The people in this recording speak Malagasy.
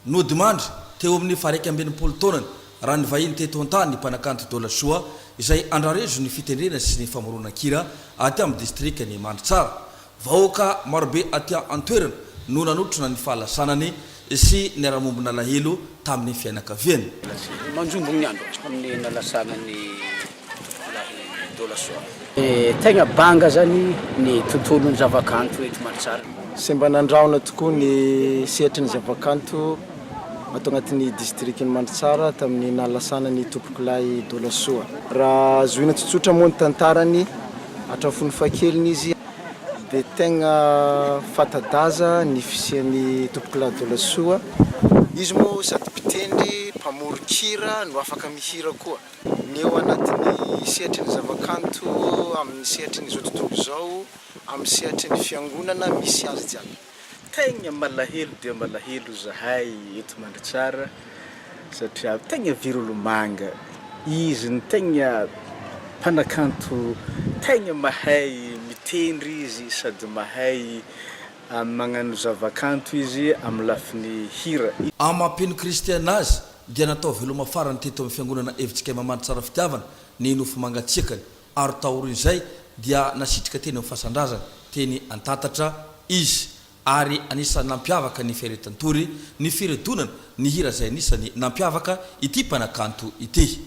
Nodimandry teo amin'ny faha-61 taonany raha nivahiny teto an-tany ny mpanakanto Dola Soa izay andrarezo ny fitendrena sy ny famoronan-kira aty amin'ny distrikan'i Mandritsara. Vahoaka marobe aty an-toerana no nanotrona ny fahalasanany sy niara-mombon'alahelo tamin'ny fianakaviany. Manjombona ny andro amin'ny nalasana ny Tompokolahy Dolasoa. Tegna banga zany ny tontolon'ny zavakanto eto Mandritsara. Semba nandrahona tokoa ny sehatry ny zavakanto ato anatin'ny distrikan'i Mandritsara tamin'ny nahalasana ny Tompokolahy Dolasoa. Raha zohina tsotsotra moa ny tantarany, hatramin'ny fony fahakeliny izy dia tegna fanta-daza ny fisian'ny Tompokolahy Dolasoa. Izy moa sady mpitendry, mpamoron-kira no afaka mihira koa. Ny eo anatin'ny sehatry ny zavakanto, amin'ny sehatry ny izao tontolo izao, amin'ny sehatry ny fiangonana misy azy jiaby. Tegna malahelo dia malahelo zahay eto Mandritsara satria tegna very olomanga, izy no tegna mpanakanto tegna mahay mitendry izy sady mahay magnano zavakanto izy amin'ny lafiny hira. Amin'ny maha mpino kristiana azy dia natao veloma farany teto amin'ny fiangonana Evjkm Mandritsara Fitiavana ny nofo mangatsiakany ary taorian'izay dia nasitrika teny amin'ny fasan-drazany teny Antatatra izy ary anisan'ny nampiavaka ny fiaretan-tory ny firedonana ny hira izay anisan'ny nampiavaka ity mpanakanto ity.